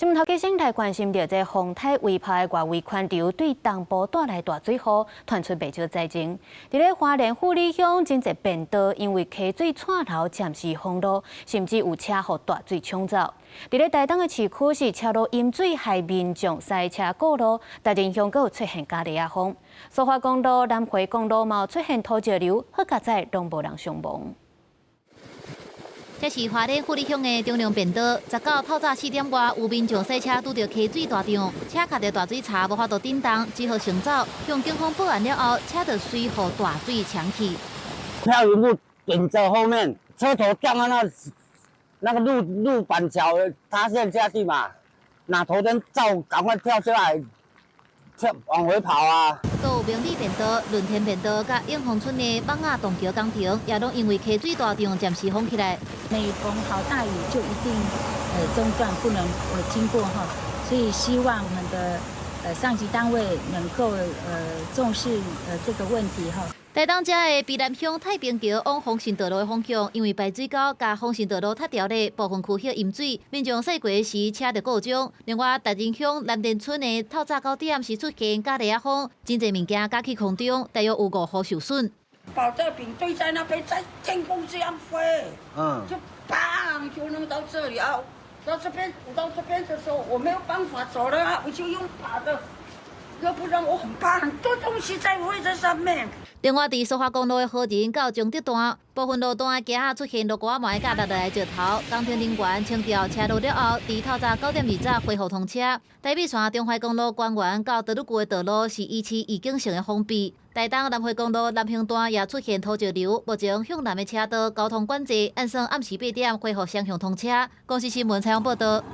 新聞頭家先來關心著這風颱威帕的外圍環流對東部帶來大水雨，傳出袂少災情。佇咧花蓮富里鄉，真濟便道因為溪水掣流暫時封路，甚至有車予大水沖走。佇咧台東的市區是車路淹水，害民眾塞車過路，台仁鄉閣有出現咖喱仔風。蘇花公路、南迴公路嘛有出現土石流，好佳哉攏無人傷亡。這是花蓮富里鄉的中量便道，19透早4點外，有民眾駛車拄著溪水大漲，車卡著大水槽，無法度振動，只好先走。向警方報案了後，車就隨予大水沖去。漂移物頂在後面，車頭撞到那個路板橋塌陷下去嘛，那頭燈照，趕快跳下來，跳往回跑啊！閣有明理便道、潤田便道、佮永豐村的蠓仔洞橋工程，也攏因為溪水大漲，暫時封起來。每逢好大雨就一定中斷，不能經過哈，所以希望我們的上級單位能夠重視這個問題哈。台東這的卑南鄉太平橋往豐盛道路的方向，因為排水溝共豐盛道路塌掉咧，部分區域淹水，民眾駛過時車著故障。另外，台仁鄉南田村的透早9點是出現咖喱仔風，真濟物件架去空中，大約有五戶受損。保特瓶堆在那邊，在天空這樣飛，就砰就弄到這裡啊！到這邊，到這邊的時候，我沒有辦法走了啊，我就用爬的，要不然我很怕很多東西在飛在上面。另外，佇蘇花公路的和仁到彰德段，部分路段的橋仔出現落瓜糜佮落來的石頭，工程人員清掉車路了後，佇透早9點20恢復通車。台北線中懷公路關園到德魯固的道路是維持預警性的封閉。台東南迴公路南興段也出現土石流，目前向南的車道交通管制，按算暗時8點恢復雙向通車。公視新聞採訪報道。